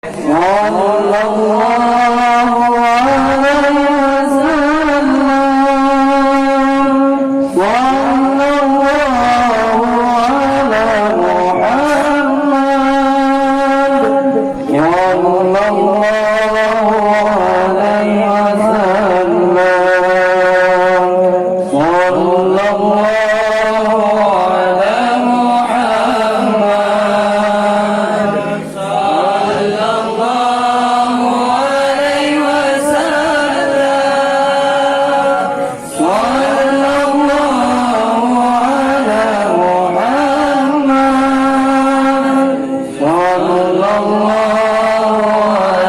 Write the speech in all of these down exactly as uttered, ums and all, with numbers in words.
Sallallahu alaihi wasallam. Sallallahu ala Muhammad. Sallallahu alaihi wasallam. Sallallahu ala Muhammad. Sallallahu alaihi wasallam. Sallallahu ala Muhammad. Sallallahu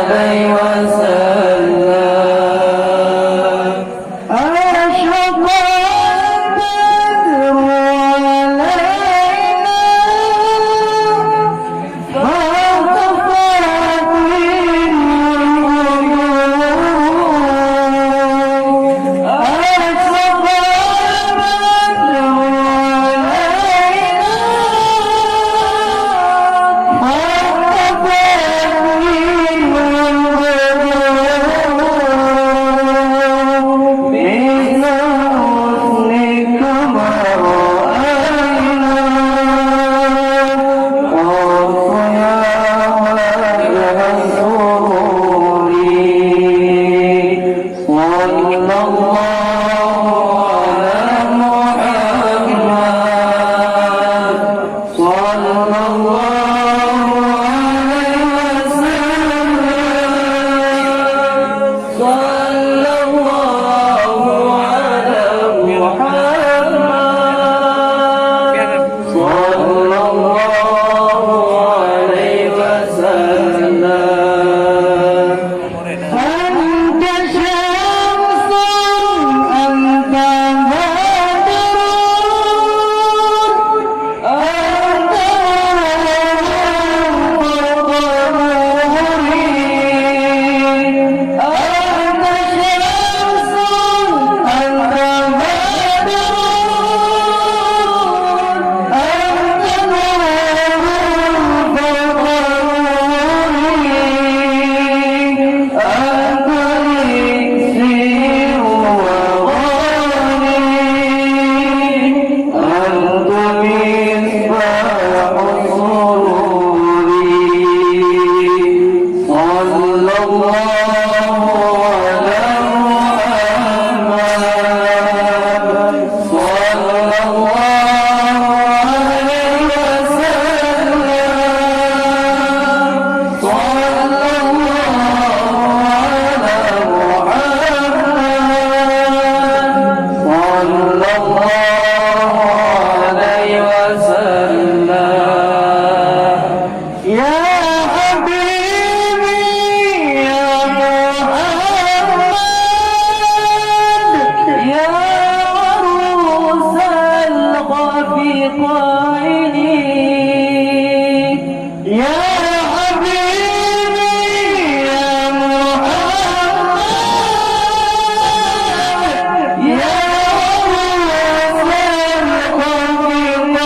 alaihi wasallam. Asyraqal badru alaina. Sallallahu alaihi wasallam. Anta syamsun, anta badrun, anta nurun fawqa nuri. Anta syamsun, anta badrun, anta nurun fawqa nuri. Anta iksiru wa ghali, anta misbahu sururi. Sallallahu ala Muhammad. Sallallahu alaihi wasallam. Sallallahu ala Muhammad. Sallallahu alaihi wasallam. Ya habibi ya Muhammad, ya arusal khafiqaini. Ya habibi ya Muhammad, ya arusal khafiqaini.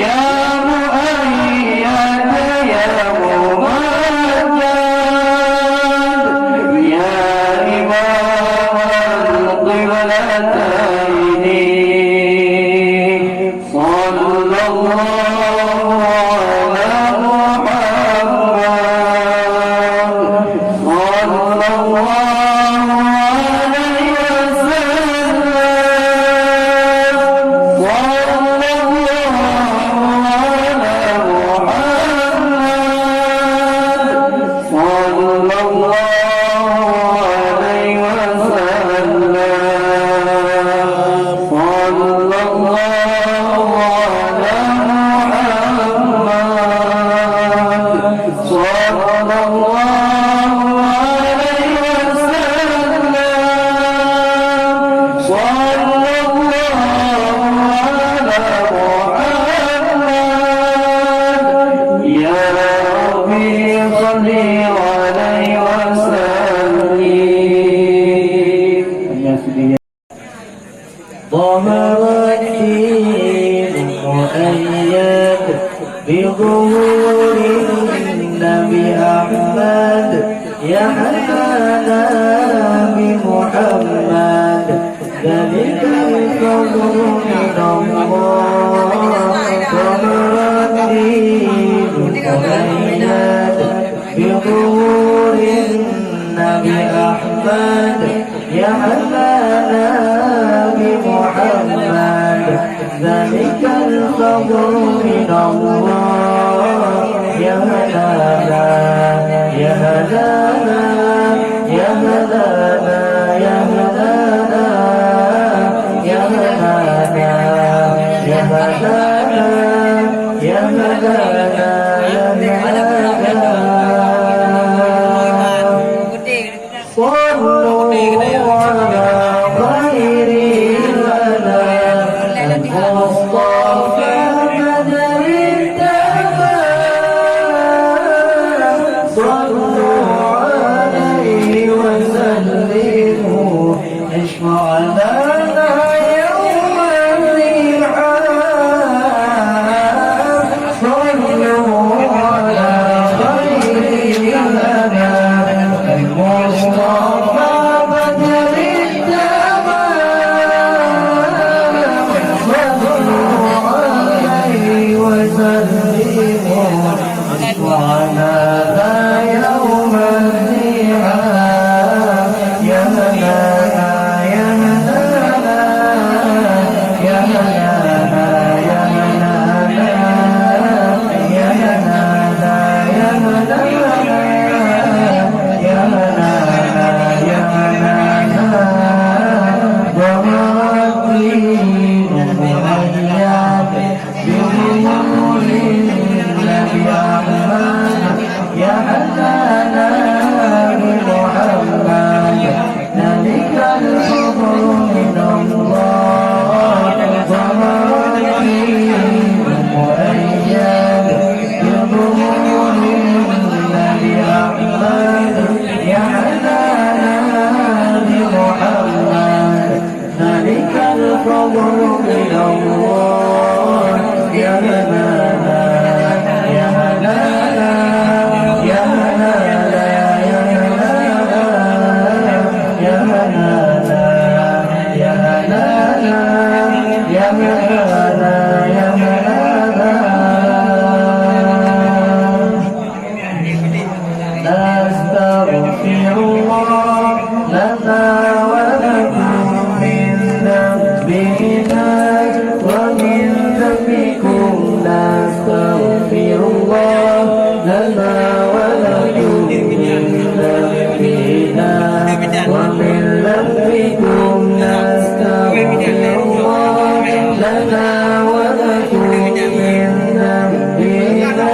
Ya muayyad ya mumajjad, ya imamal qiblataini. Sallallahu ala Muhammad. Sallallahu alaihi wasallam. Sallallahu ala Muhammad. Sallallahu alaihi wasallam. Sallallahu ala Muhammad. Sallallahu alaihi wasallam. Sallallahu ala Muhammad. Ya Rabbi, salli alaihi wa sallim. Taha wa Muayyad bi Nabi Ahmad, ya Habibi Muhammad, zalikal fadlu minallah, wa marati muqayyad bi zuhurin Nabi Ahmad, ya Habibi Muhammad, zalikal fadlu minallah, ya Habibi, ya Habibi, ya Habibi, ya Habibi, ya Habibi, ya Habibi, ya Habibi, ya Habibi. صلوا على خير الأنام المصطفى بدر التمام. صلوا عليه وسلموا، اشفع لنا يوم الزحام. صلوا على خير الأنام المصطفى بدر التمام. صلوا عليه وسلموا، اشفع لنا يوم الزحام. يا مولانا، يا مولانا، يا مولانا، يا مولانا، يا مولانا، يا مولانا، يا مولانا، يا مولانا. وربي مقيد بنور النبي أحمد، يا حنانا بمحمد، ذلك الفضل من الله، وربي مؤيد بنور النبي أحمد، يا حنانا بمحمد، ذلك الفضل من الله، يا هنانا، يا هنانا، يا هنانا، يا هنانا، يا هنانا، يا هنانا، يا هنانا، يا هنانا. نستغفر الله لنا ولكم من ذنبنا ومن ذنبكم. نستغفر الله لنا ولكم من ذنبنا ومن ذنبكم. نستغفر الله لنا ولكم من ذنبنا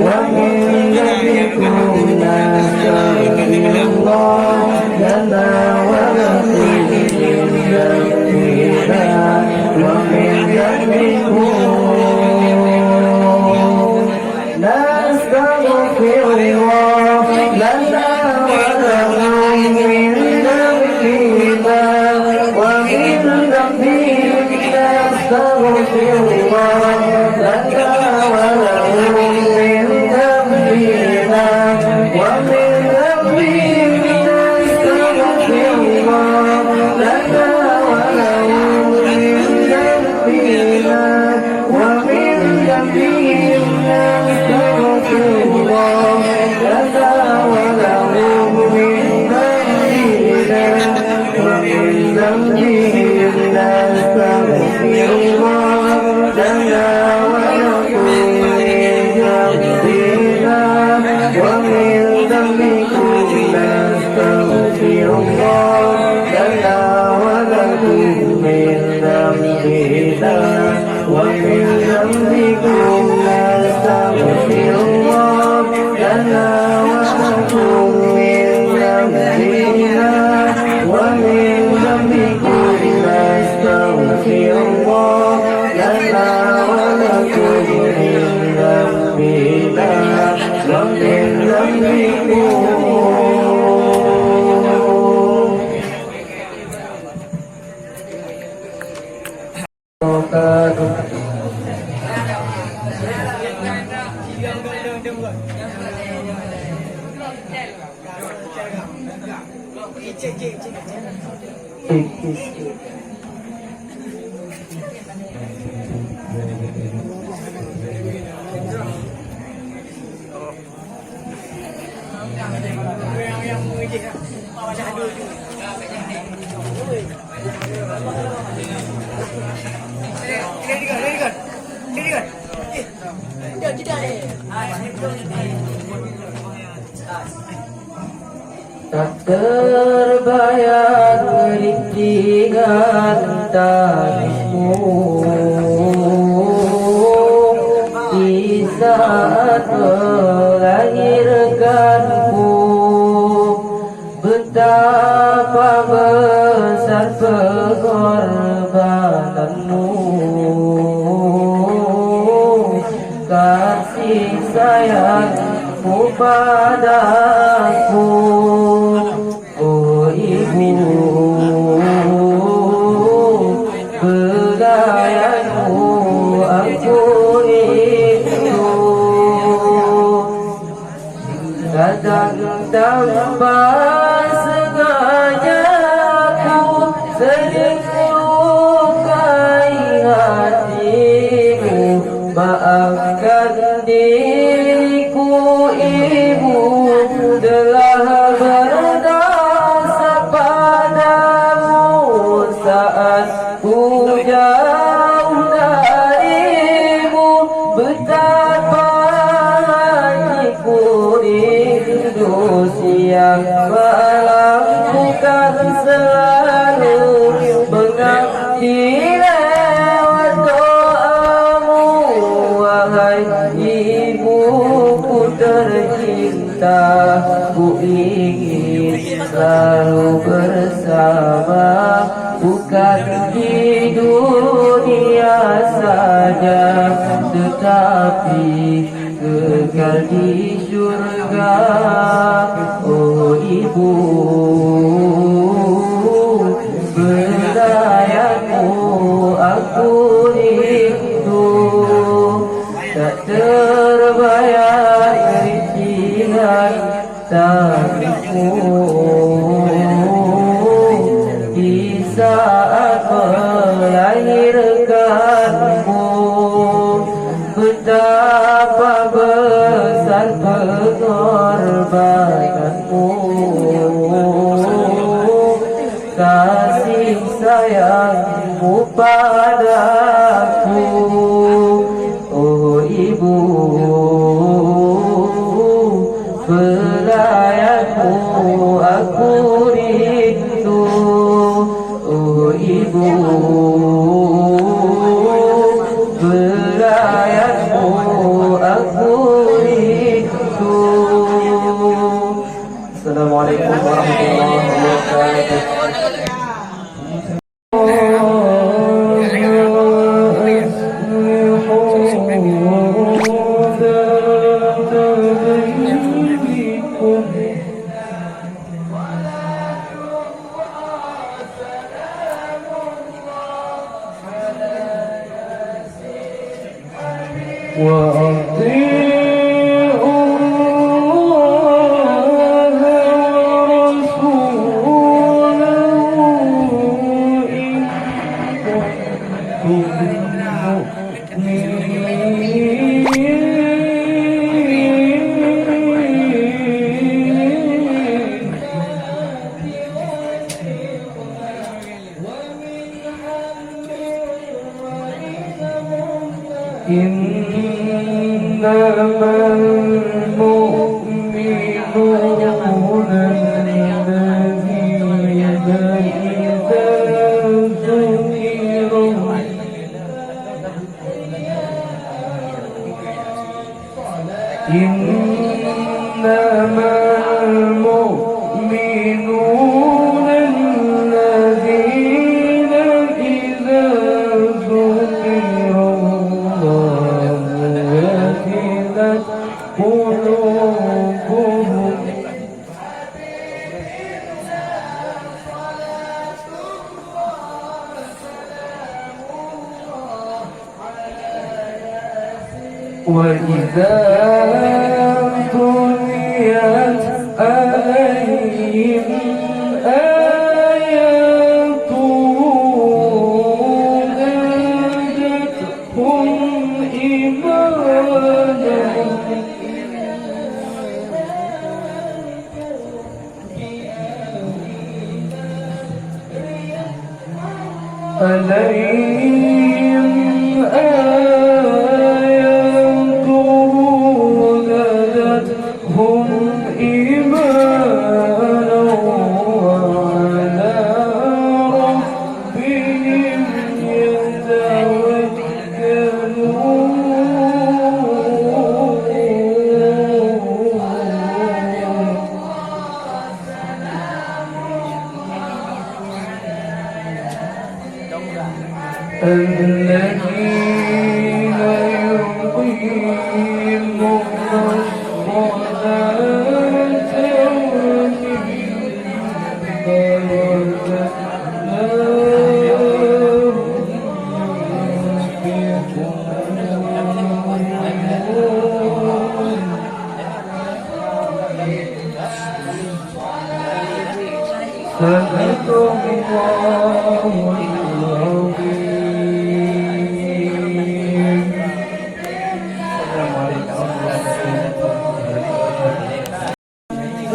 ومن ذنبكم. نستغفر الله لنا ولكم من ذنبنا ومن ذنبكم. نستغفر الله لنا ولهم من ذنبنا ومن ذنبهم. نستغفر الله لنا ولهم من ذنبنا ومن ذنبهم. نستغفر الله لنا ولهم من ذنبنا ومن ذنبهم. نستغفر الله لنا ولهم من ذنبنا ومن ذنبهم. نستغفر الله لنا ولكم من ذنبنا ومن ذنبكم. نستغفر الله لنا ولكم من ذنبنا ومن ذنبكم. نستغفر الله لنا ولكم من ذنبنا ومن ذنبكم. نستغفر الله لنا ولكم من ذنبنا ومن ذنبكم. وبركاته. Tak terbayang rintihan tangismu di saat melahirkanku. Betapa besar pengorbananmu, kasih sayangmu padaku. Oh ibu, pelayanmu aku rindu. Kadang tanpa sengaja ku sering melukai hatimu. Maafkan diriku ibu, telah berdosa padamu saat ku jauh darimu. Betapa hatiku rindu, siang malam bukan selalu mengabdi lewat doamu. Wahai ibuku tercinta, ku ingin selalu bersama, bukan di dunia saja, tetapi kekal di syurga. Oh ibu, pelayanmu aku rindu. Tak terbayang rintihan tangismu di saat melahirkanmu. Betapa besar pengorbananmu, kasih sayangmu padaku. Oh ibu, pelayanmu aku rindu. Oh ibu, pelayanmu aku rindu. Assalamualaikum warahmatullahi wabarakatuh. وأطيعوا الله ورسوله إن كنتم مؤمنين. إنما المؤمنون الذين إذا ذكر الله إنما المؤمنون الذين إذا ذكر الله وجلت قلوبهم. وإذا تليت عليهم آياته زادتهم إيمانا. عليهم آياته زادتهم إيمانا وعلى ربهم يتوكلون. الذين يقيمون الصلاة ومما رزقناهم ينفقون. صدق الله العظيم.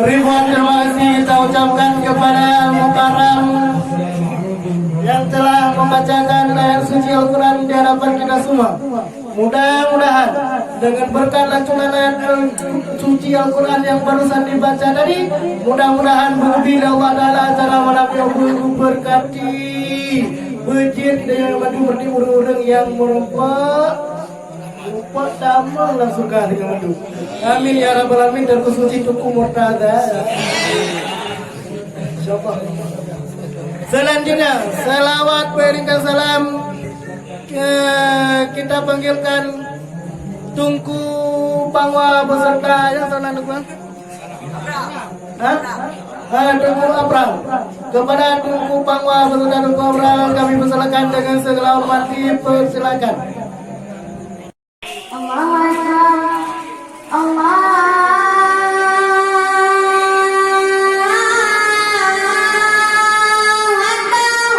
Ribuan terima kasih kita ucapkan kepada Al-Mukarram yang telah membacakan ayat suci Al-Quran di hadapan kita semua. Mudah-mudahan dengan berkat lantunan ayat suci Al-Quran yang barusan dibaca tadi, mudah-mudahan beugeubi lé Allah Taala acara malam nyoe, beuberkati, beujeuet nyang mandum ureueng-ureueng nyang meureumpok. Rupa damang langsung ka deungon tu. Amin ya rabbal alamin, dan khusus Teungku Murtaza. Insyaallah. Selanjutnya, selawat beriringkan salam, eh, kita panggilkan Teungku Pangwa beserta yang sana, Teungku. Hah? Ah, Teungku Abram. Kepada Teungku Pangwa beserta Teungku Abram, kami persilakan dengan segala hormat, dipersilakan. Allahu Akbar. Allahu Akbar. Allahu Akbar.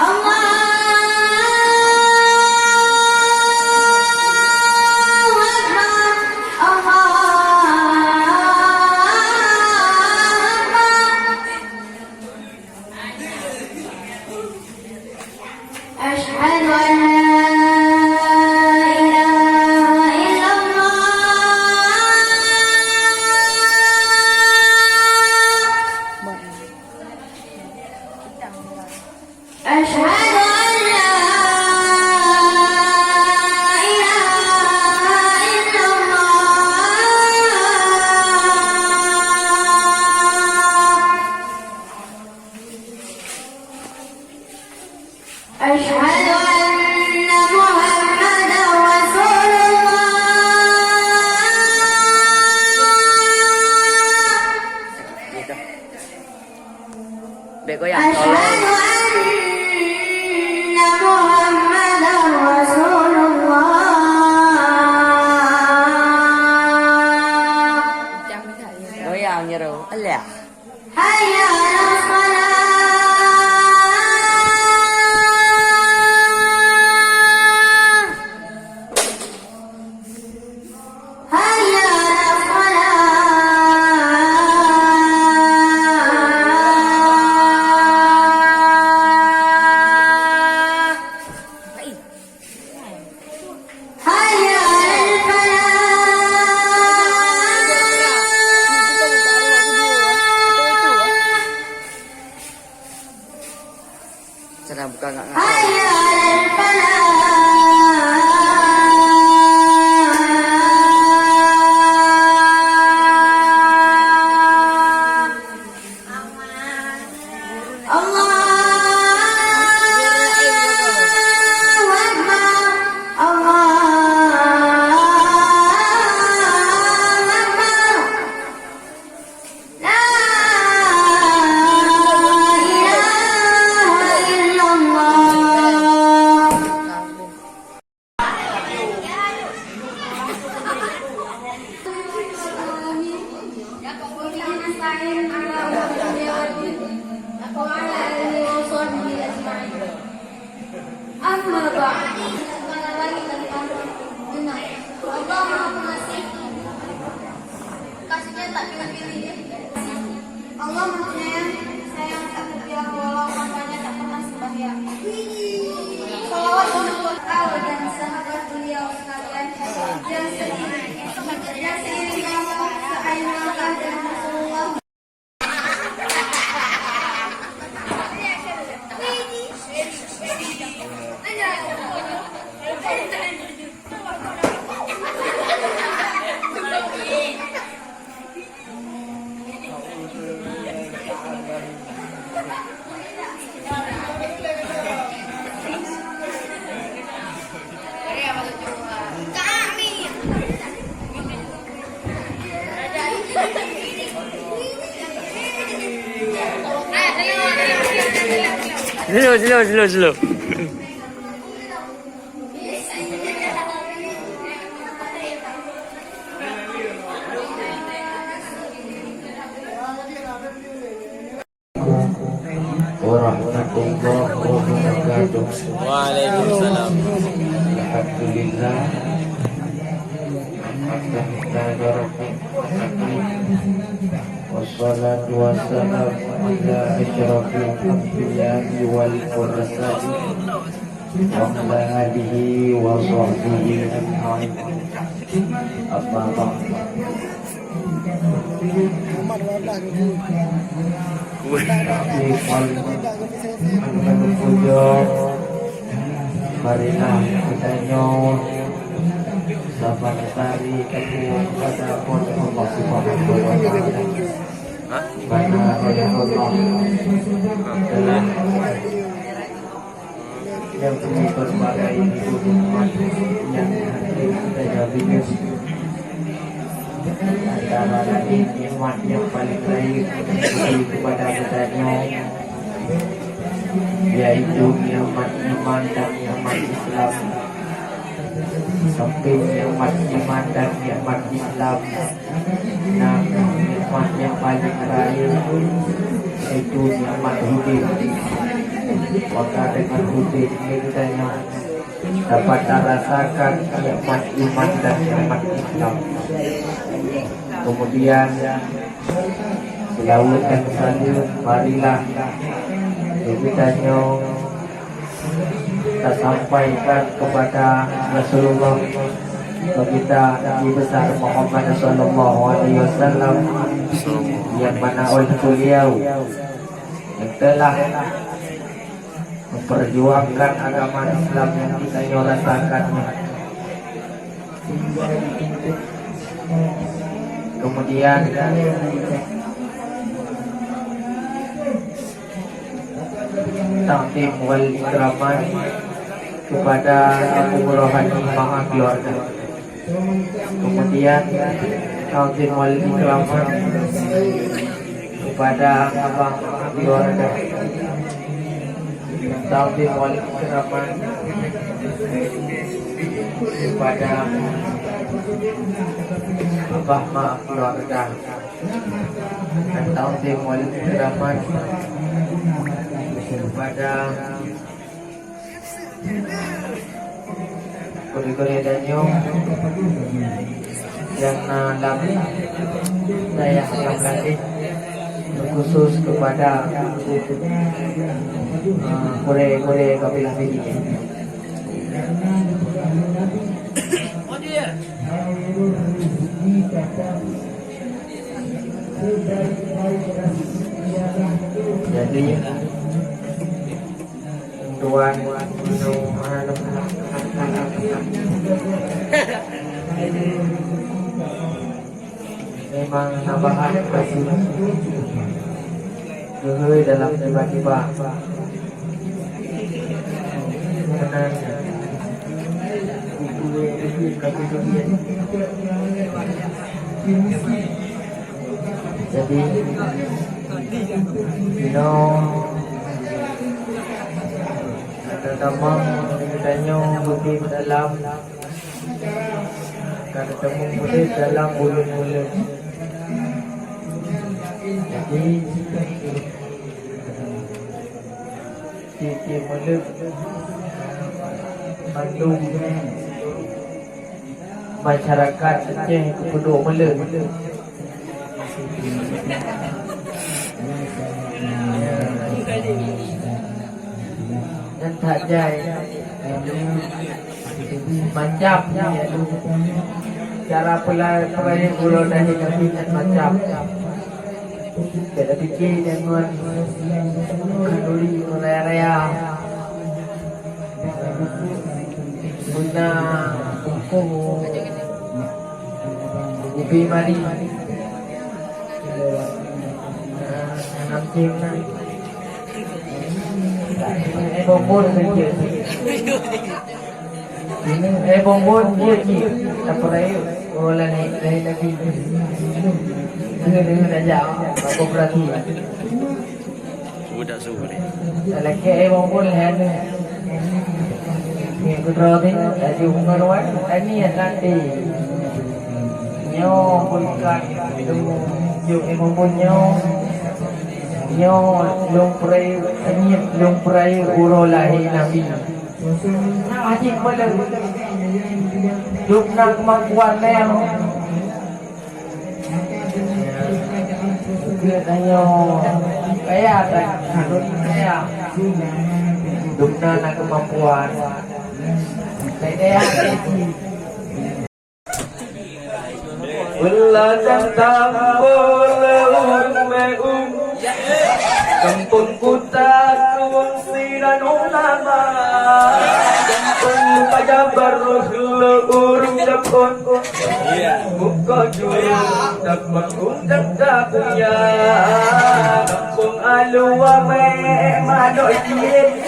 Allahu Akbar. Slow, slow, slow, slow. Warahmatullahi wabarakatuh. Waalaikumsalam. Alhamdulillah. Alhamdulillah. Wassalatu wassalamu ala asyrafil anbiya'i wal mursalin. Wa ala alihi wa sahbihi ajma'in. Amma ba'd. Marilah geutanyoe saban sari tatuwö keupada Po teu Allah Subhanahu wa Taala. Bana oleh Allah telah nyang keuneuk beureubagai nikmat nyang hana teujabineun. Antara laén nikmat nyang paleng rayeuk keupada geutanyoe, yaitu nikmat iman dan nikmat Islam. Sampéng nikmat iman dan nikmat Islam, na nikmat nyang paleng rayeuk, yaitu nikmat udép. Maka deungon udép nyoe geutanyoe dapat tarasakan nikmat iman dan nikmat Islam. Kemudian, seulaweuet dan saleuem marilah geutanyoe tasampaikan keupada Rasulullah, Baginda Nabi Besar Muhammad sallallahu alaihi wasallam, nyang mana oleh beliau nyang telah memperjuangkan agama Islam nyang geutanyoe rasakan nyoe. Kemudian, takzim wal ikraman kepada Abu Rohani ma'a keluarga. Kemudian, takzim wal ikraman kepada Abang ma'a keluarga. Takzim wal ikraman kepada Abah ma'a keluarga. Dan takzim wal ikraman kepada gurée-gurée tanyoe nyang na lam dayah nyang laén, khusus kepada, eh, gurée-gurée kabilah Pidie. Jadi, Tuan, memang na bahan pasti geuhôi dalam tiba-tiba. Meunan, jadi, inoe, terutama geutanyoe beutôi dalam ka teumeupeudeh dalam buleuen-buleuen. Jadi, tiep-tiep buleuen mandum masyarakat Aceh geupeuduek buleuen. Dan that jai macam cara pela-, peuraya uroe lahé Nabi nyan macam. Jadi pike deungon khanduri raya-raya. Guna buku Ubi Mari. Nah, enam jam lah. Eh, bonbon saja. Ini, eh, bonbon dia je. Tak pernah, oh, lah naik, naik lagi. Dia, dia dah jauh. Aku perhati. Budak su ni. Lakèe eh, maupun han. Ni kudroe ni, laju mengeruan, tani nanti. Nyoe bukan ilmu juk eh, maupun nyoe. Nyoe lôn prei, nyoe lôn prei uroe lahé Nabi. Nah, cit malam. Dum na kemampuan lé. Keu tanyoe kaya that, harus kaya. Dum na na kemampuan. Kaya. Beulatang tambô lé ureueng meu'um, gampông kuta tueng sinan ulama, gampông pajabar lé ureueng dapon, muka jurông dapat undang takuya, gampông alua mé manok jih.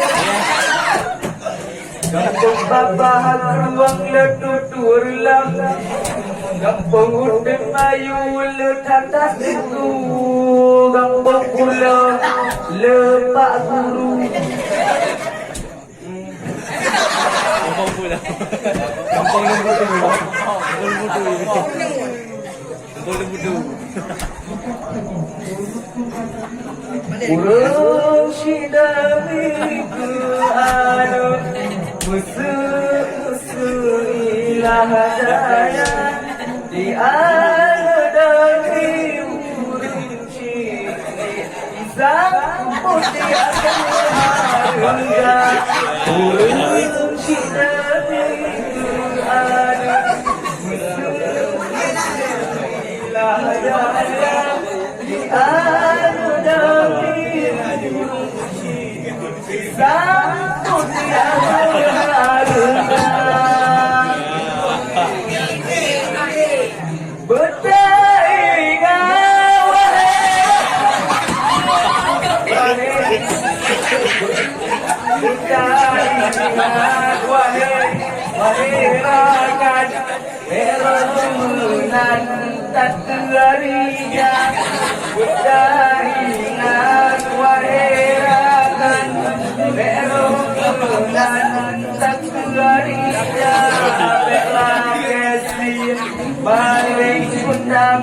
Gampông babah ruang le tutur lam. Gampông udeueng mayu le tanda siku. Gampông pulo le pak guru. Gampông pulo. Gampông lembu tu. Gampông lembu tu. Ureueng sidami keu aneuk, meuseu-meuseu ilah daya, di aneuk dami ureueng sidami, sambot di aneuk hareuga. Ureueng sidami keu aneuk, meuseu-meuseu ilah daya, Bék droeneuh nan that keu ari nyan, beuta ingat wahe rakan. Bék droeneuh nan that keu ari nyan, bék lakèe sien maléng peundam.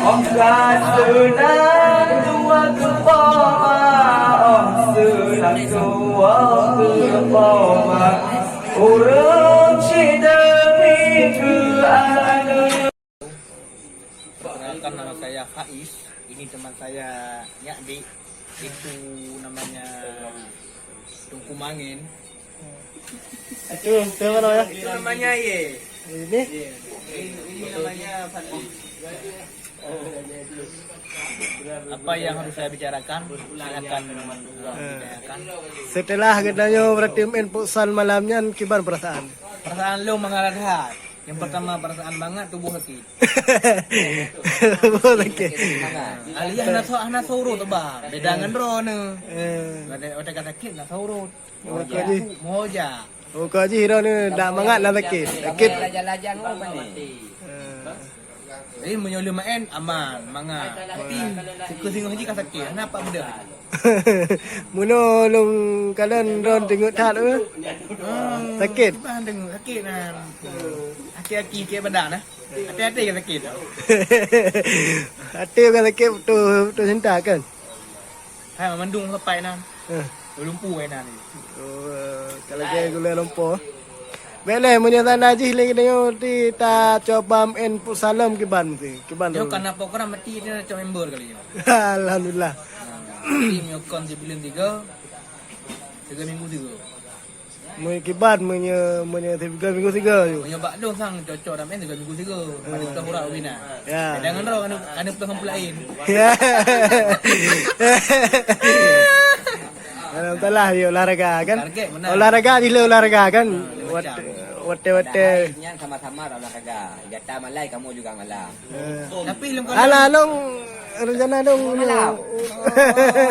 Óh ka seunang tuwoe keu poma, óh seunang tuwoe keu poma. Ureueng sidami keu aneuk. Perkenalkan, nama saya Faiz. Ini teman saya Nyak Dik. Itu namanya Tungku Mangin. Itu, itu apa namanya? Itu namanya Ye. Ini? Ini, ini namanya Fadli. Apa yang harus saya bicarakan? Silakan, eh, ditanyakan. Setelah geutanyoe berarti main futsal malam nyan, kiban perasaan? Perasaan lôn mangat that. Yang pertama, perasaan mangat, tuboh sakét. Tuboh sakét. Aliyah hana so-, hana surot, bah. Beda ngon droeneuh. Eh. Watèe, watèe ka sakét, hana surot. Muka jih. Moja. Muka jih droeneuh dak mangat lam sakét. Sakét. Lajang-lajang apa ni? Eh. Jadi meunyoe lôn maén aman, mangat. Tapi sikeue singoh jih ka sakét. Kenapa beda? Meunoe lôn kalon droen teungeut that, eh. Hmm, sakét. Kiban teungeut sakét nyan. Aki-aki kek badan, eh. Hati-hati ka sakét. Hati ka sakét beutôi, beutôi cinta kan? Hai, mandum sapai nan. Eh. Lumpuh ai nan. Oh, kalau gaya gula lumpuh. Bèk lé, meunyoe sana jih lé geutanyoe ti tacoba maén futsal lom kiban meusti. Kiban. Nyoe lom. Kana program meuti dia cok member kali nyoe. Alhamdulillah. Nah, tim nyoe kon sibuleuen tiga, tiga minggu tiga. Meunyoe kiban, meunyoe, meunyoe tiga minggu tiga ju. Meunyoe bak dong sang cocok dah maén tiga minggu tiga. Mari kita hura wina. Ya. Jangan roh anu, anu peutong lain. Ya. Dalam salah dia olahraga kan? Target menang. Olahraga di luar olahraga kan? Ha, dia macam. Wate-wate. Nyan sama-sama olahraga. Jatah malai kamu juga malam. Eh. Tapi lôn kalon. Alah, lôn rencana lôn. Malam.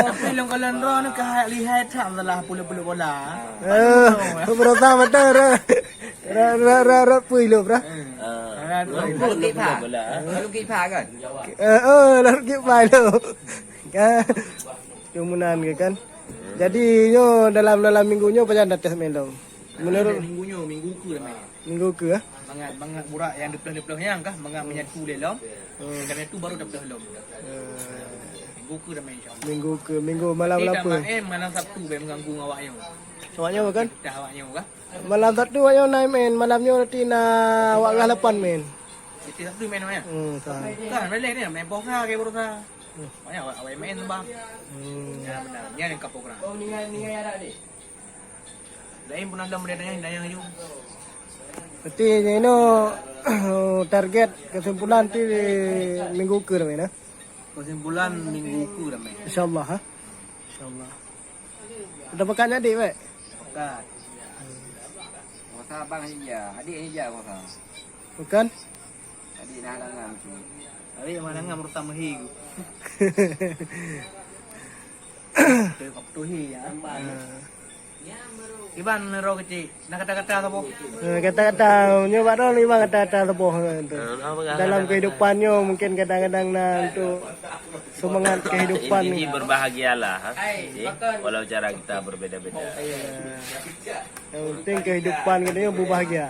Tapi lôn kalon droe ni ka lihai that masalah puluk-puluk bola. Eh, berusaha betul dah. Ra, ra, ra, ra, pui lo, bro. Eh. Lalu kipa. Lalu kipa kan? Eh, oh, lalu kipa lo. Kan? Cuma nan ke kan? Jadi nyoe dalam, dalam minggu nyoe pajan dah tes main dong? Meunurot minggu nyoe, minggu keue dah main. Minggu keue, eh? Mangat, mangat burak nyang diploh-diploh nyang kah, mangat menyatu lé lom. Hmm. Setelah itu baru diploh lom. Hmm. Minggu keue dah main, insya Allah. Minggu keue, minggu malam berapa? Eh, malam Sabtu bèk mengganggu awak nyoe. Awak nyoe kan? Dah awak nyoe kah? Malam Sabtu awak nyoe na main, malam nyoe nanti na awak gah lapan main. Siti Sabtu main awak nyoe? Hmm, sa. Kan, boleh ni, main bola ke baru sa. Hmm. Awak nyoe awak, awak main sebab. Hmm. Ya, benar. Ni ada kapok orang. Oh, ningai, ningai ada ni. Lain pun ada mereka yang dayang aju. Berarti nyoe target kesimpulan ti minggu keue dah main, eh? Kesimpulan minggu keue dah main. Insya Allah, ha? Insya Allah. Udah pekat jadi, Mek? Pekat. Kuasa abang hija, adik hija kuasa. Bukan? Adik nah halangan tu. Adik mah halangan meurutang meuhi tu. Betul, betul hi ya. Ah. Iban roh kecil, na kata-kata saboh? Eh, kata-kata, nyoe bak droe Iban kata-kata saboh, eh, tu. Eh, apa kata-kata? Dalam kehidupan nyoe mungkin kadang-kadang na untuk semangat kehidupan. Intinya berbahagialah, ha? Okey? Walau cara kita berbeda-beda. Ya. Yang penting kehidupan kita nyoe berbahagia.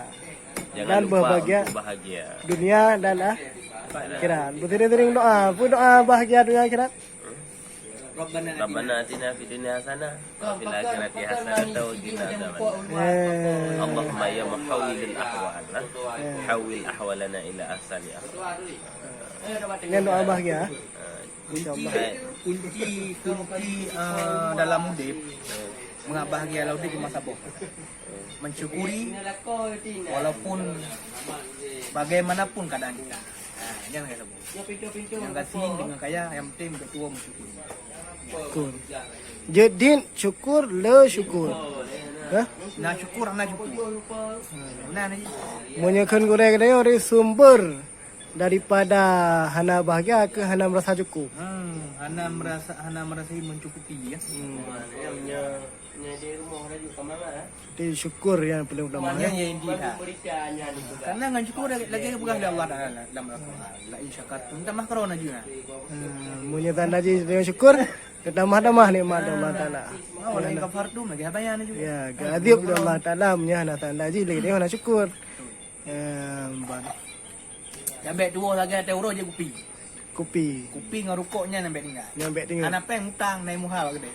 Jangan lupa untuk bahagia. Dan berbahagia dunia dan akhirat. Bersering-sering doa. Apa doa bahagia dunia akhirat? Rabbana atina fid dunya hasanah wa fil akhirati hasanah wa qina adzabannar. Eh. Allahumma ya muhawwilil ahwal, ha? Eh. Hawwil ahwalana ila ahsani ahwal. Nyan doa bahagia. Insya Allah. Kunci, kunci, kunci, eh, dalam udép, mangat bahagia lam udép cuma saboh. Mensyukuri walaupun bagaimanapun keadaan kita. Ha, nyan saboh. Nyang gasien deungon kaya, nyang penting beutôi mensyukuri. Syukur. Jeuet dit syukur, le syukur. Hah? Na syukur, hana syukur. Beuna ni. Meunyoe kheun gurèe geutanyoe dari sumber daripada hana bahagia keu hana merasa cukup. Hmm, hana merasa, hana merasa mencukupi, ya. Hmm. Jadi syukur yang paling utama, ya. Karena ngon syukur lagi, lagi peugah lé Allah Taala dalam Al-Quran, "La in syakartum," tambah kron laju nah. Hmm, meunyoe tanda jih dengan syukur, keutambah-tambah nikmat Allah Taala. Oh, la in kafartum lagi bayan laju. Ya, geuadab lé Allah Taala meunyoe hana tanda jih lagi hana syukur. Em, ban. Nyang bèk tuwoe lagèe até uroe jép kupi. Kupi. Kupi ngon rukok nyan nyang bèk tinggai. Nyang bèk tinggai. Hana péng mutang nai muha bak keudè.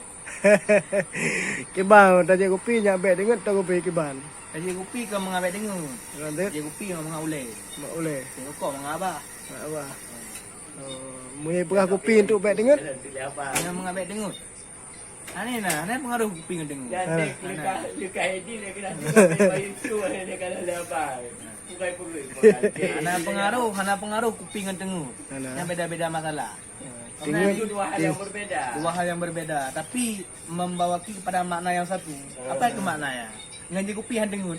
Kiban, tajép kupi nyang bèk deungon, tajép kupi kiban. Tajép kupi ka mangat bèk deungon. Lanjut. Tajép kupi mangat ulèe. Mangat ulèe. Tajép rukok mangat abah. Mangat abah. Oh, meunyoe peugah kupi untuk bèk deungon? Nyang mangat bèk deungon. Aneh nah, aneh pengaruh kupi ngon teungoh. Hana pengaruh, hana pengaruh kupi ngon teungoh. Hana. Nyan beda-beda masalah. Teungoh. Dua hal yang berbeda. Dua hal yang berbeda, tapi membawaki kepada makna yang satu. Apa itu maknanya? Ngon jép kupi han teungoh.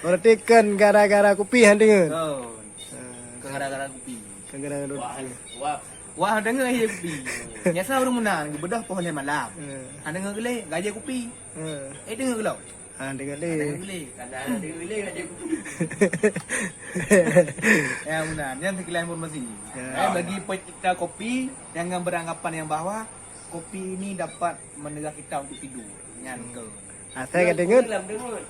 Berarti kan gara-gara kupi han teungoh. Oh. Gara-gara kupi. Gara-gara kupi. Wah, deungoe akhé kupi. Biasa ureueng meunan geubeudôh poh lhèe malam. Eh. Hana deungoe geuléh, gajah kupi. Eh. Eh, deungoe geuloh. Ha, deungoe lé. Hana deungoe geuléh. Hana deungoe geuléh, gajah kupi. Ya, meunan. Nyan sekilas informasi. Ya. Eh, bagi pecinta kopi, jangan beranggapan yang bahwa kopi ini dapat mencegah kita untuk tidur. Nyan ke. Asai ka deungoe.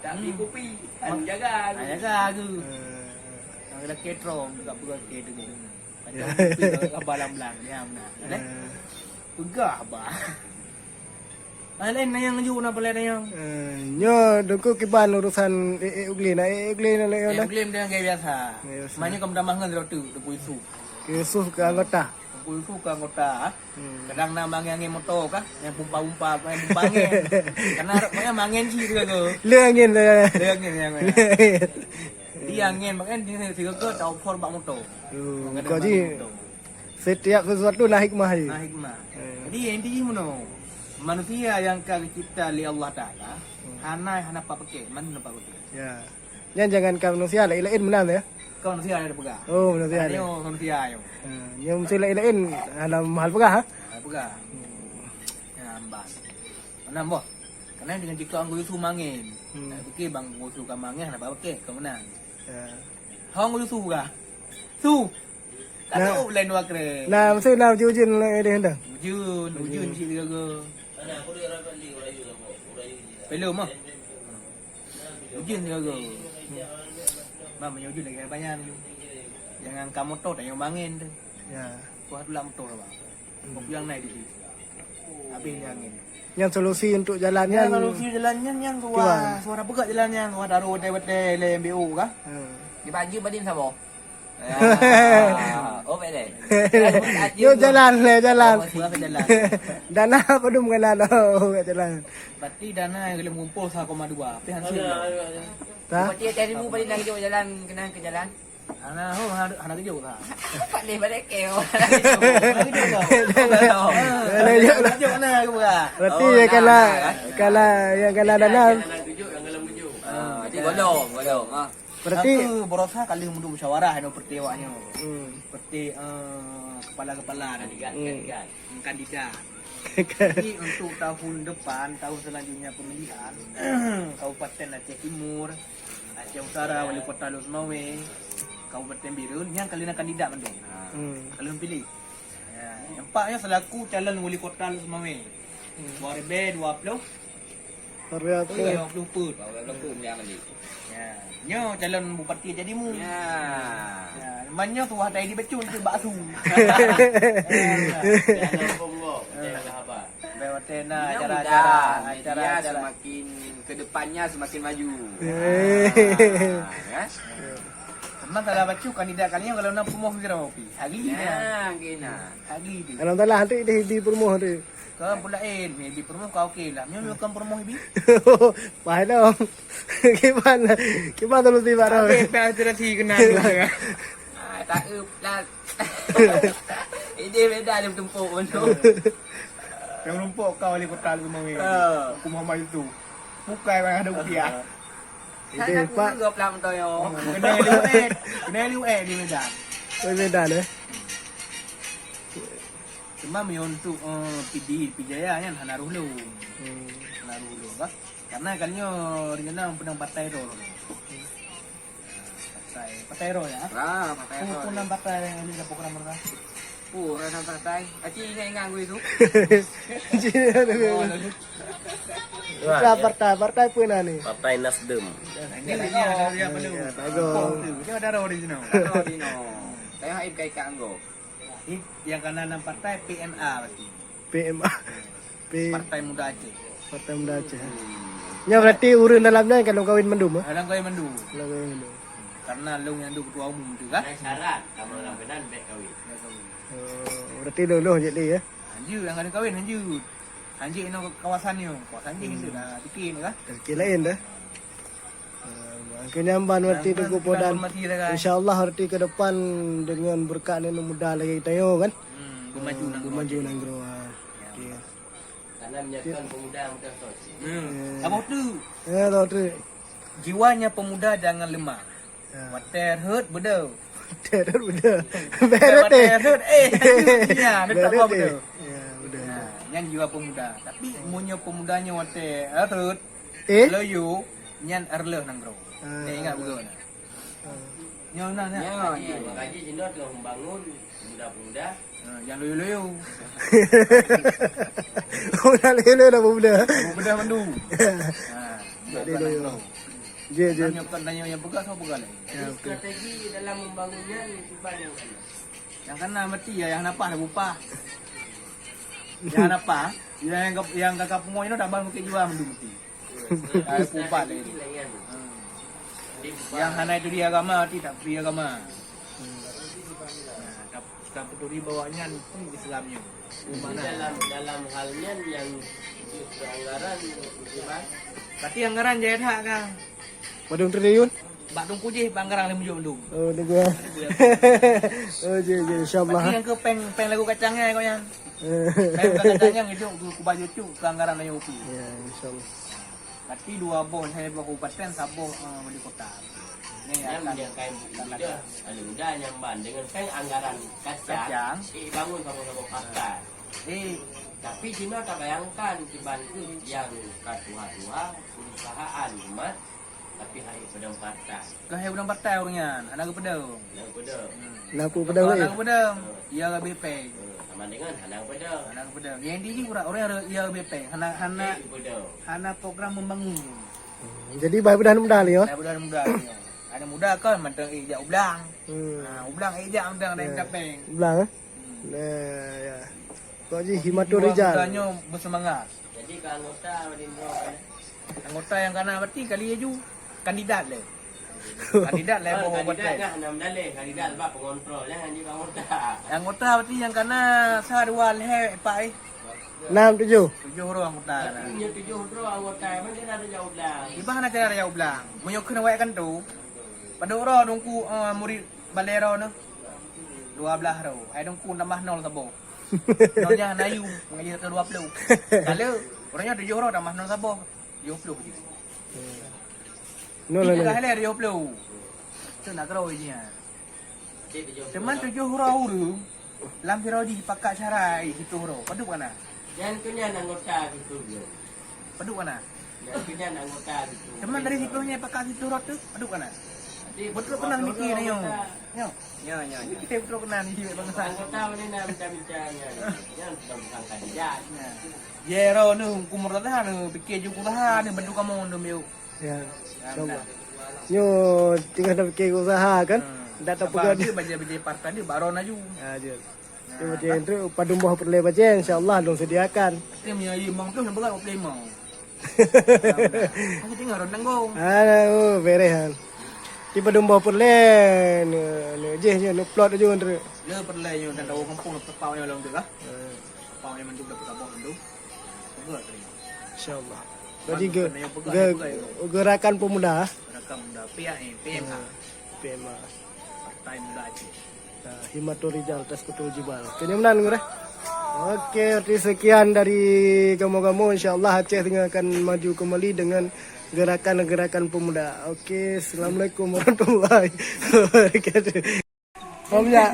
Tapi kopi, kan jaga. Ha, jaga aku. Eh. Yang lelaki terong, juga pegang ke tu. Macam kopi, abah lam-lam, ya, meunan. Eh? Peugah, bah. Lain nanyang ju na palai nanyang. Eh, nyoe dongko kiban urusan eh, eh, Ugli na, eh, eh, Ugli na, eh, eh, Ugli dengan gaya biasa. Gaya biasa. Maknanya kamu tambah ngan tu, tu Yusuf. Yusuf ke anggota. Tu Yusuf ke anggota. Hmm. Kadang na mangén-angén moto kah, yang pumpa-pumpa, yang pumpa angén. Karena pokoknya mangén sih tu ke. Le angén tu. Le angén yang. Di angén, maknanya di sigoe tak offer bak moto. Hmm, kadang kau ji. Setiap sesuatu na hikmah je. Na hikmah. Eh. Jadi, inti jih meunoe, manusia nyang ka geucebta lé Allah Taala, hmm, hana, hana pat paké, mana pat paké. Ya. Nyan jangankan manusia, laén-laén meunan ya. Kon manusia ada peugah. Oh, manusia ada. Ayo, manusia ayo. Ha, nyan mesti laén-laén hana mahal peugah, ha? Mahal peugah. Hmm. Ya, ambas. Mana boh? Karena dengan jika anggô Yusuf mangén. Hmm. Nah, fikir bang anggô Yusuf ka mangén, hana pat paké, keu meunan. Ya. Hong Yusuf peugah. Su. Nah. Tahu bulan dua kre. Nah, mesti nah ujeuen-ujeuen lagi deh dah. Ujeuen, ujeuen cit jaga. Belum ah. Ujeuen jaga. Mam, ujeuen lagi banyak. Jangan kamu motor, tanya angin tu. Ya. Kuat pula motor, Bang. Kopi yang naik di sini. Habis dia angin. Yang solusi untuk jalan yang solusi jalan yang, yang suara, suara peugah jalan yang, suara taruh betai-betai le M B O kah? Hmm. Di Pak Haji Badin sama. Ah, oh, baik deh. Yo jalan le jalan. Oh, masih jalan. Dana apa dum kena dah jalan. Berarti dana yang belum kumpul satu koma dua. Tapi hasil. Berarti tiap ribu paling nak jalan kena ke jalan. Hana ho, hana, hana geujok lah. Pak leh balik ke. Hana geujok lah. Hana geujok lah aku bah. Berarti oh, ya nah, kala nah, kan? Kala yang kala dana. Hana geujok, hana geujok. Ah, jadi bolong, bolong. Ah. Berarti aku berusaha kali untuk musyawarah anu perti awaknya. Hmm. Perti eh, kepala-kepala kandidat, hmm. Kandidat. Jadi untuk tahun depan, tahun selanjutnya pemilihan Kabupaten Aceh Timur, Aceh Utara, Wali Kota Lhokseumawe, Kabupaten Bireuen, nyan kalian kandidat mandum. Hmm. Kalian pilih. Ya, nampak nyoe selaku calon Wali Kota Lhokseumawe. Hmm. Dua ribu dua puluh. Dua ribu dua puluh. Dua ribu dua puluh. Ya. Nyoe calon bupati jadi mu. Ya. Ya, man nyoe tuah tai di becun tu baksu. Ya. Jangan bohong. Jangan haba. Bèk watèe na acara-acara, acara-acara. Semakin ke depannya semakin maju. Eh. Ah, kan? Memang kalau baca kandidat kali ni kalau nak pemoh kira kopi. Hari ni. Ya, kena. Hari ni. Alhamdulillah nanti di, di perumoh tu. Kan pula eh, di perumoh kau okey lah. Nyonya bukan perumoh ibi. Paham dong. Gimana? Gimana solusi baru? Ada transaksi kenal tu. Ah, tak up lah. Ini beda dia bertumpuk macam. Yang menumpuk kau wali kota lu kemarin. Ah. Aku Muhammad itu. Bukan orang ada rupiah. Itu empat. Kena liu eh. Kena liu eh di Medan. Oh, di Medan eh. Cuma mi untuk uh, P D, P Jaya kan hana ruh lu. Hmm. Hana ruh lu bah. Karena kan nyo rencana pedang partai tu. Partai, partai roh ya. Ah, partai roh. Pun enam partai yang ada program mereka. Oh, rasa partai. Aci ingat-ingat gue tu. Partai, partai apa ni? Partai Nasdem. Ini dia ada dia perlu. Dia ada roh di sini. Ada roh di no. Saya hai kai kanggo. Yang kanan enam partai P N A berarti. P M A. P- Partai Muda Aceh. Partai Muda Aceh. Nya berarti ureueng dalam nyan ka lôn kawin mandum eh? Dalam kawin mandum. Dalam kawin mandum. Karena lôn nyang duek ketua umum tu kan. Ada syarat sama orang Medan baik kawin. Baik kawin. Oh, berarti lôn lôn jadi ya. Hanjeuet nyang ada kawin hanjeuet. Hanjeuet inoe kawasan nyoe. Kawasan jih hmm. Dah fikir ni kan. Fikir lain dah. Keunyamban berarti Teungku Podan. Insya-Allah berarti ke depan dengan berkat aneuk muda lagi kita yo kan. Hmm, bermaju nanggroe. Bermaju nanggroe. Okey. Karena menyatukan pemuda muda sos. Hmm. Apa tu? Ya, tahu tu. Jiwanya pemuda jangan lemah. Ya. Water hurt bedo. Terus udah. Beret deh. Terus eh. Ya, dia tak apa bedo. Ya, udah. Nah, yang jiwa pemuda. Tapi munyo pemudanya water hurt. Eh? Loyo nyan erleh nanggroe. Ah. Dia ingat betul nah. Ah. Nyo nah nah. Ya, ya. Makanya Cina tengah membangun pemuda-pemuda. Ah, yang loyo-loyo. Udah loyo-loyo dah pemuda. Pemuda mandu. Ah, jadi loyo. Nanggroe. Je je. Tanya bukan tanya yang pegang sama pegang lagi. Ya, okey. Strategi dalam membangunnya cuba yang mana? Yang kena mati ya yang napa dah upah. Yang napa? Yang yang yang kakak pungo itu dah bang mungkin jual mandu mati. Dah upah lagi. Yang hana itu dia agama, tidak beri agama. Nah, tak peduli bahwa nyan pun Islam nyoe. Jadi dalam dalam hal nyan yang anggaran bagaimana? Berarti anggaran jaya that kan? Padum triliun? Bak Teungku jih bak anggaran lima juta mandum. Oh, Teungku. Oh, je je insyaallah. Berarti yang ke peng peng lagu kacang nyan kau nyan. Peng kacang nyan itu ku baju tu ke anggaran lima juta. Ya, insyaallah. Berarti dua boh saya boh kabupaten saboh uh, wali kota. Ni yang akan dia kain buku dia. Lalu dah nyamban dengan peng anggaran kacang, kacang. Eh bangun sama-sama partai. Eh tapi Cina tak bayangkan kiban tu yang katuha-tuha perusahaan umat Tapi hai peudong partai. Kah hai peudong partai ureueng nyan, hana geupeudong. Hana geupeudong. Hmm. Hana geupeudong. Hana geupeudong. Iya leubeh péng. Hmm, sama dengan hana geupeudong. Hana geupeudong. Yang di urang, urang iya leubeh péng. Hana, hana, hana program membangun. Hmm, jadi bah mudah-mudahan ya. Mudah-mudahan mudah ya. Ada muda kan mantong eh jak ublang. Hmm. Ha, ublang eh jak mantong ada yang péng. Ublang eh? Hmm. Nah, ya. Kok ji himatul rijal. Muda nyoe bersemangat. Jadi ke anggota Madinah. Anggota yang kana berarti kali laju kandidat leh. Kandidat leh. Oh, boh kandidat buat kan, enam daleh, kandidat bak pengontrol, jangan juga anggota. Anggota berarti yang kana sa dua leh empat eh. Enam tujuh. Tujuh orang anggota kana. Tapi nyoe tujuh orang anggota, mana ada jauh belang. Iba hana cara jauh belang. Meunyoe kena wayak kan tu. Pada orang dongku uh, murid balero noh. Dua belas ro. Hai dongku tambah nol saboh. Nol nyan na yum, ngaji satu dua puluh. Kalau orang nyoe tujuh ro tambah nol saboh, tujuh puluh je. Nol lah. Tiga kali tujuh puluh. Tu nak keroe je. Teuma tujuh ro ureueng lam Firodi pakat syarai siplôh ro. Padub kana? Nyan tu nyan anggota siplôh. Padub kana? Nyan tu nyan anggota siplôh. Teuma dari siplôh nyan pakat siplôh ro tu, padub kana? Betul pernah mikir nyoe. Nyoe. Ya, ya, ya. Kita betul kenal ni, bangsa. Anggota mana nak bincang-bincang ni? Jangan tentang kandidat. Ya. Ye, ro ni hukum rata ni, fikir ju usaha ni bantu kamu tu, Miu. Ya, insyaallah. Nyo tengah nak fikir usaha kan? Hmm. Tak tahu pegang dia baca-baca partai dia baru laju. Ya, je. Dia baca tu padum boh peureulèe baca, insyaallah dong sediakan. Tim ya, ya, memang tu yang berat, lima. Aku tengok orang tanggung. Ah, oh, beres kan. Tiba domba peureulèe, ne, ne, jih je, ne plot je, Andre. Le peureulèe nyoe dan tahu kampung, le pepau nyoe lom tu lah. Eh. Pepau nyoe mandum dah pekabah mandum. Peugah tadi. InsyaAllah. Jadi ge-, ge-, gerakan pemuda. Gerakan pemuda. P M A, eh, P M A. Hmm. P M A. Partai Muda Aceh. Nah, Himatul Rijal Tasqutul Jibal. Oke, nyoe meunan, Gurèe. Oke, berarti sekian dari kamu-kamu. InsyaAllah Aceh Tengah akan maju kembali dengan gerakan-gerakan pemuda. Oke, assalamualaikum warahmatullahi wabarakatuh. Mau jak?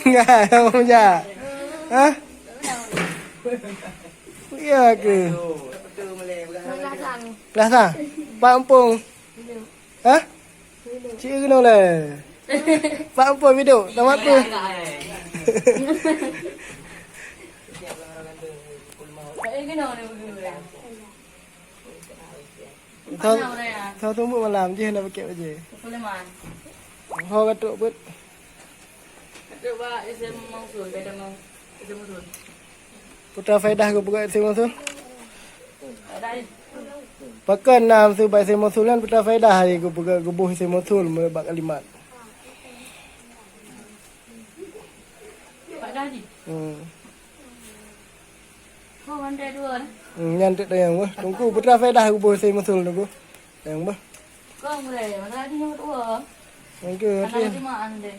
Enggak, mau jak? Hah? Ya ke? Lah sah? Pak Empung. Hah? Cik keunoe lé. Pak Empung biduk, nama apa? Tahu, tahu tumbuk malam je nak pakai baju. Ho katuk put. Katuk ba S M Mausul, beda mau S M Mausul. Putra Faedah geupeugah S M Mausul. Pakon na su ba S M Mausul kan Putra Faedah hari geupeugah geuboh S M Mausul meubak kalimat. Pak Dah ji. Hmm. Kau mandai dua. Hmm, nyan tek dayang bah. Tungku Putra Faedah geuboh S M Mausul tungku. Dayang bah. Kau mulai, mana lagi yang dua? Tungku. Karena cuma andai.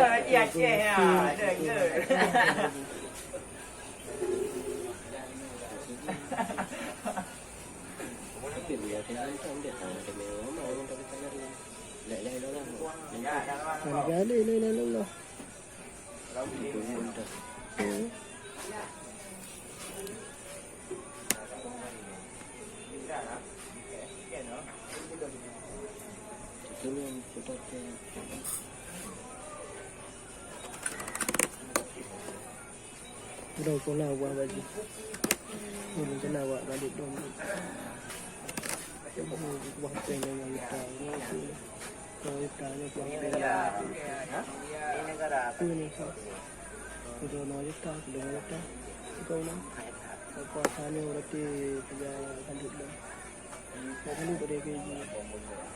Aceh, ya. Kali, la ilaha illallah. Udah pula buah baju. Ini kena awak balik dong. Buah pen dengan kita. Kalau kita ni buah pen. Ini negara. Ini sih. Udah mau kita, udah mau kita. Kita ulang. Puasa ni berarti tiga kali dah. Tiga kali pada gaji.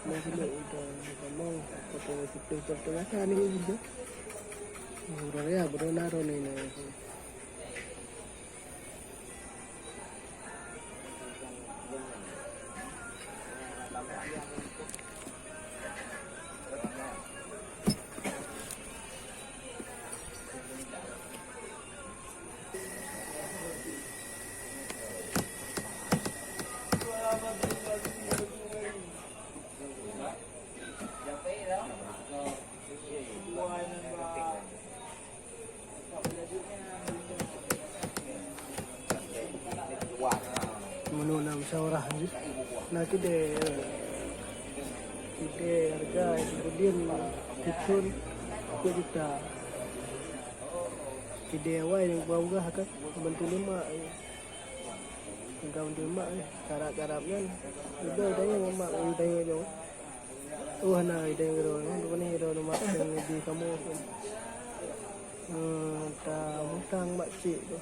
Lima kali untuk kamu, apa tu, sepuluh pertengahan ni gaji. Uroe raya beudôh na droeneuh nyoe. Meunurot na musyawarah jih, na keudè, keudè hareuga sidin sithon dua juta. Keudè awai nyang peugah-peugah kan, bantu lé mak. Peugah bantu lé mak, karab-karab nyan. Udah, udah nyan mak, udah nyan nyoe. Oh, hana idéh keudroe, nyoe droeneuh mak nyang di kamoe. Eh, ta mutang bak cék tu.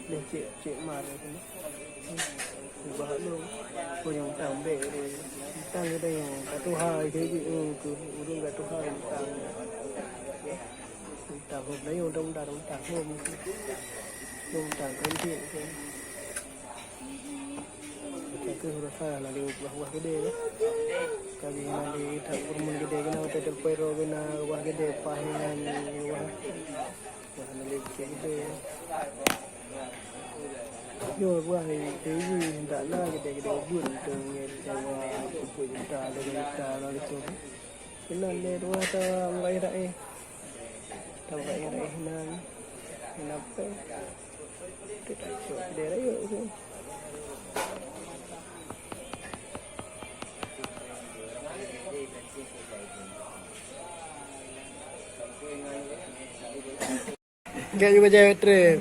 Lé cék, cék mar tu. Ubak lôn. Peue nyang utang bèk deh. Utang idéh nyoe ka tuha idéh jih, eh, keu ureueng ka tuha utang. Utang hom laén, utang, utang, utang hom. Utang keu cék. Ka kheueh rasa hana lé ubah-ubah keudè, ya. Ka jih hana lé that peurumoh keudè keunan, watèe teupeu droe keunan ubah keudè paih nyan ubah. Wah, hana lé keudè, ya. Nyoe ubah keudè jih, ndak na keudè-keudè ubit, teungoh nyan cawa peuet juta, dua juta, lhèe juta. Keunan lé dua ta meubayeue raih. Ta meubayeue raih nan. Kenapa? Gak juga cewek trip.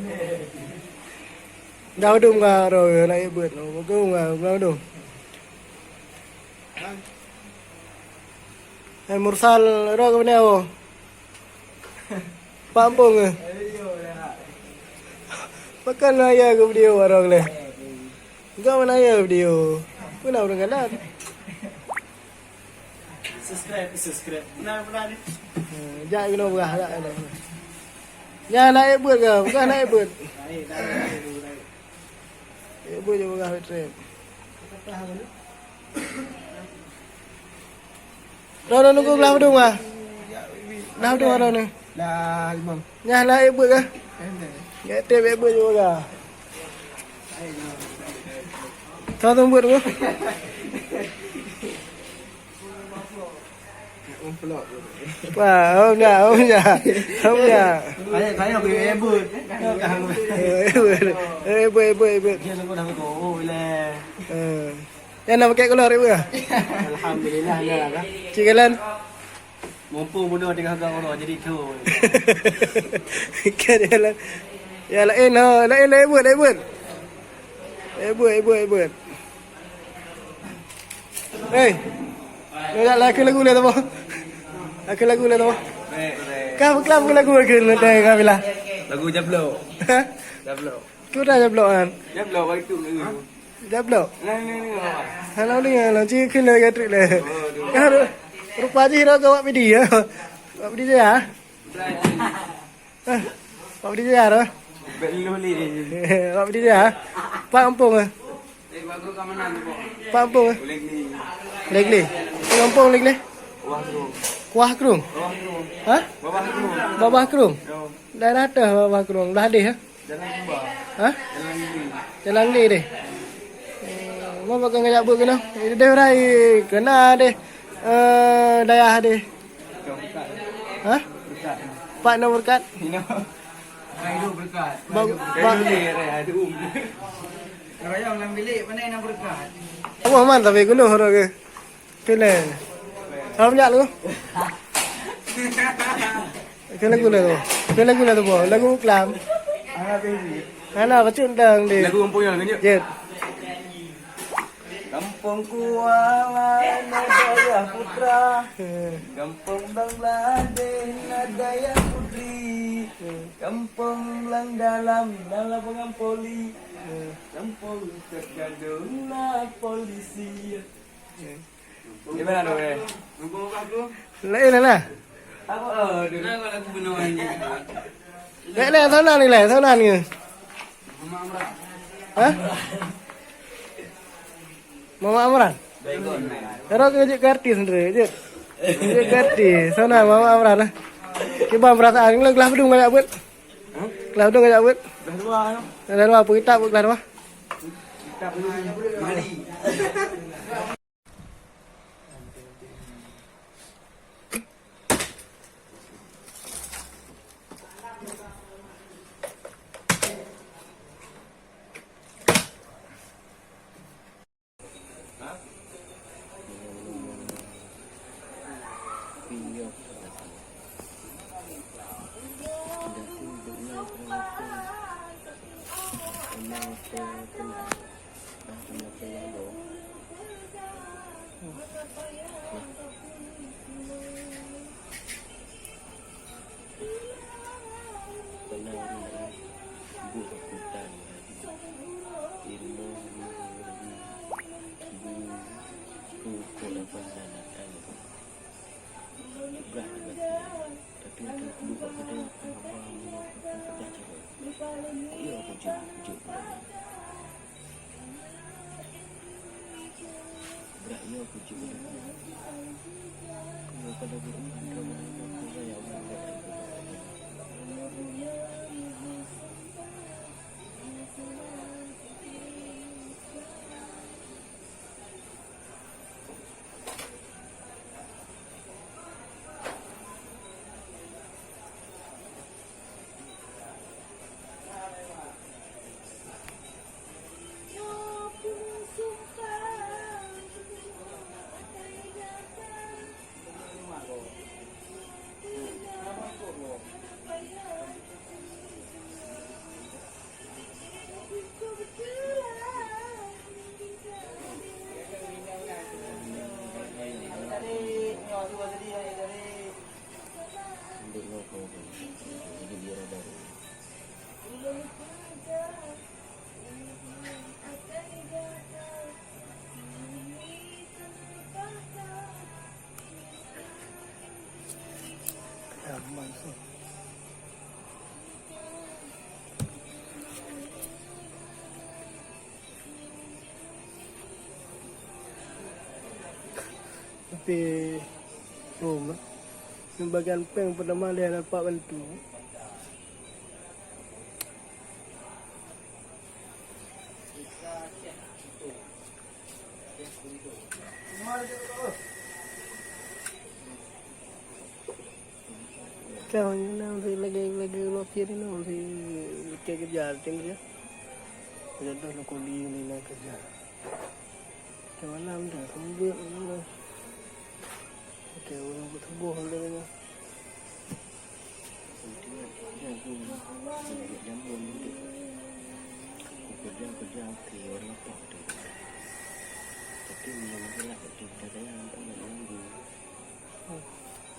Dah udum gak roh nak ibut. Bukan gak udum. Eh, Mursal, roh ke benda apa? Pak Ampung ke? Pakai naya ke video warung ni. Enggak mana ya video. Pernah orang galat. Subscribe, subscribe. Pernah, pernah ni. Eh, jak kena berah tak ada. Ya, naik buat ke? Bukan naik buat. Naik, naik, naik, naik. Naik buat je berah trip. Droeneuh nunggu glah padum ah. Glah padum droeneuh. Dah limong. Nyan lah, eh, buet kah? Nyan teuh, eh, buet juga. Kau tu buet apa? Wah, oh, nyak, oh, nyak. Oh, nyak. Saya, saya beri ebut. Eh, ebut. Eh, ebut, ebut, ebut. Dia nunggu dah betul. Oh, bila. Eh. Nyan na paket keulor, Ibu, ya? Alhamdulillah, na lah. Cik Galan. Mumpung bunoe teuka gak uroe jadi tu. Kan, ya lah. Ya, lain, ha. Lain, lain buet, lain buet. Lain buet, lain buet, lain buet. Hei. Nak lagu, lagu lah tu, boh. Lagu, lagu lah tu, boh. Baik, baik. Kau kelam lagu ke nanti kau bilang? Lagu Jablok. Ha? Jablok. Tu dah Jablok kan? Jablok, waktu tu. Jablok. Nah, ni, ni, ni. Halo, ni, halo. Cik kena kat trip le. Oh, aduh. Kan, rupa jih dah kau buat video, ya. Buat video, ya? Bukan. Eh, buat video, ya, dah? Bukan lu ni. Buat video, ya? Pak Ampung, eh? Eh, bagus keamanan tu, Pak. Pak Ampung, eh? Boleh ni. Boleh ni. Pak Ampung, boleh ni. Kuah Krung. Kuah Krung? Bawah Krung. Hah? Bawah Krung. Bawah Krung? Yo. Daerah atas Bawah Krung. Belah deh, eh? Jalan Sumba. Hah? Jalan Sumba. Jalan Sumba deh. Eh, mau bakal ngajak buat kena? Eh, deh, rai kena deh. Eh, dayah deh. Bukan, bukan. Hah? Bukan. Pak nomor kat? Ino. Rai dulu berkat. Bang, Rai dulu. Bang. Rai dulu ni, rai, rai dulu. Raya dalam bilik, mana yang nak berkat? Apa man tapi guna orang ke? Kena. Kalau banyak tu. Kena guna tu. Kena guna tu, boh. Lagu kelam. Anak baby. Anak bacut dang deh. Lagu kampung yang lanjut. Jet. Kamu? Gampông Kuala na Dayah Putra, Gampông Blang Bladeh na Dayah Putri, Gampông Blang Dalam na lapangan poli, Gampông Teuk Gadong na polisi. Di mana tu, eh? Lain lah. Apa? Oh, dulu. Nah, kalau aku benar ni. Lain lah, sana ni lah, sana ni. Hah? Mama Amran. Baygon, man. Terus kejut ke artis sendiri, jut. Kejut ke artis. Sana Mama Amran lah. Kiban perasaan, kalau gelah bedung banyak buat. Hah? Gelah bedung banyak buat. Gelah dua, ya. Gelah dua, apa kita buat gelah dua? Kita beli. Mali. Tapi, oh, bagian peng pertama dia nampak bantu. Kau ni nak lagi, lagi lopir ni nak kejar tim dia. Jodoh nak kuli ni nak kejar. Kau malam dah kembali. Oke, orang bertubuh dia ni. Kerja-kerja oke, orang apa tu. Tapi memang jelas tu kita sayang tak nak menunggu.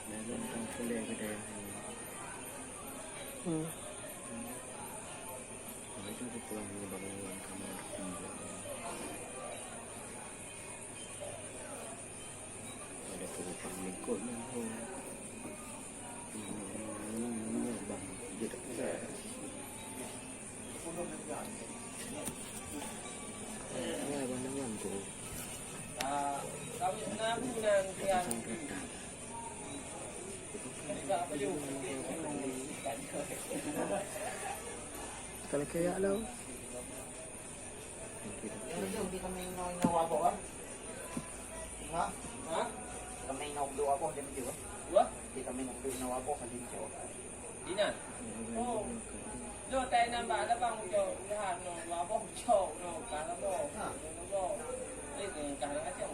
Dalam tak boleh kedai. Hmm. Itu tu pulang ni bangun kamar. Ada penumpang ikut ni. Kalau kayak lo. Inan? Oh. Lo tai nan bak labang ucok, udahan no, dua boh ucok no, ka labo. Ha. Labo. Eh, ka labo ucok.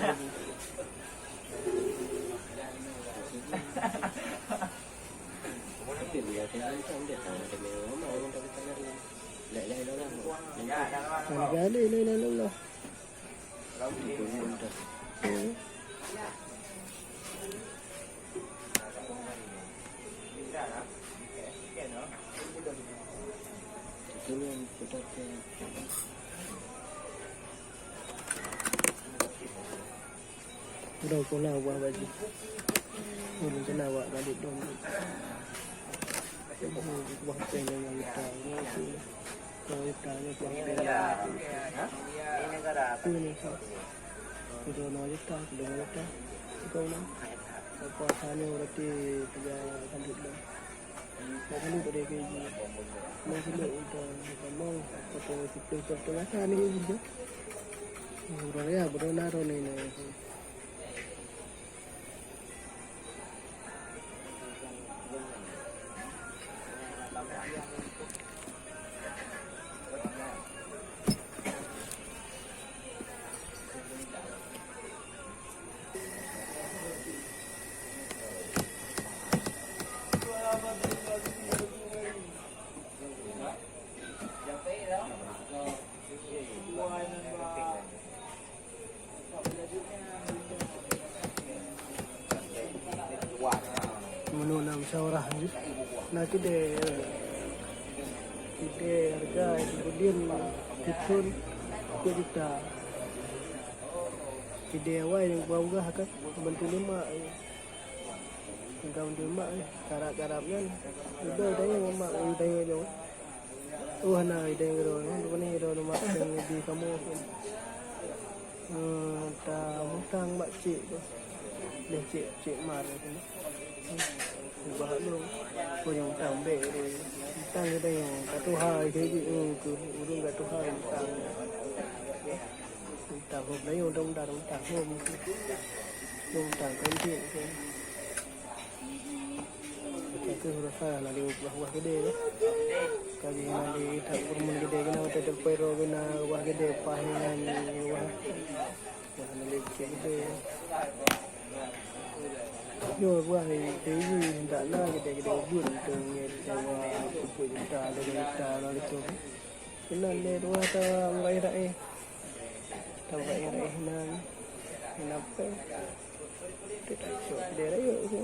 Sekali la ilaha illallah. Udah pula buah baju. Ulun kena awak balik dong. Buah peng dengan kita. Kalau kita ni buah peng. Tu ni. Udah enam juta, lima juta. Kau nak? Puasa ni berarti tiga kali dah. Tiga kali pada gaji. Mau kena utang, utang mau. Kata sepuluh tahun tengah ni gaji tu. Orang ya, betul nak ni. Meunurot na musyawarah jih, na keudè, keudè harga buleuen sithon dua juta. Keudè awai nyang peugah-peugah kan, bantu lima. Bantu lima, karab-karab nyan. Udah, udah, ya, mak, udah, ya, jauh. Oh, hana idéh keudroe, nyoe bak droeneuh mak nyang di kamoe. Eh, ta mutang bak cék tu. Lé cék, cék mar tu. Ubah lôn. Ko nyang utang bèk tu. Utang kita nyang ka tuha, jadi, eh, ke ureueng ka tuha utang. Utang hom dah, utang, utang, utang hom. Utang kan cék tu. Ka kheueh rasa na lé ubah-ubah keudè nyoe. Ka jih na lé that peurumoh keudè keunan watèe teupeu droe keunan ubah keudè paih nyan ubah. Wah, na lé cék keudè. Nyoe ubah lé keudè, tak na keudè-keudè ubun tu ngieng sewa peuet juta, dua juta, lhèe juta. Keunan lé dua ta meurai raih. Ta meurai raih nan. Kenapa? Kita cok keudè rayeuk tu.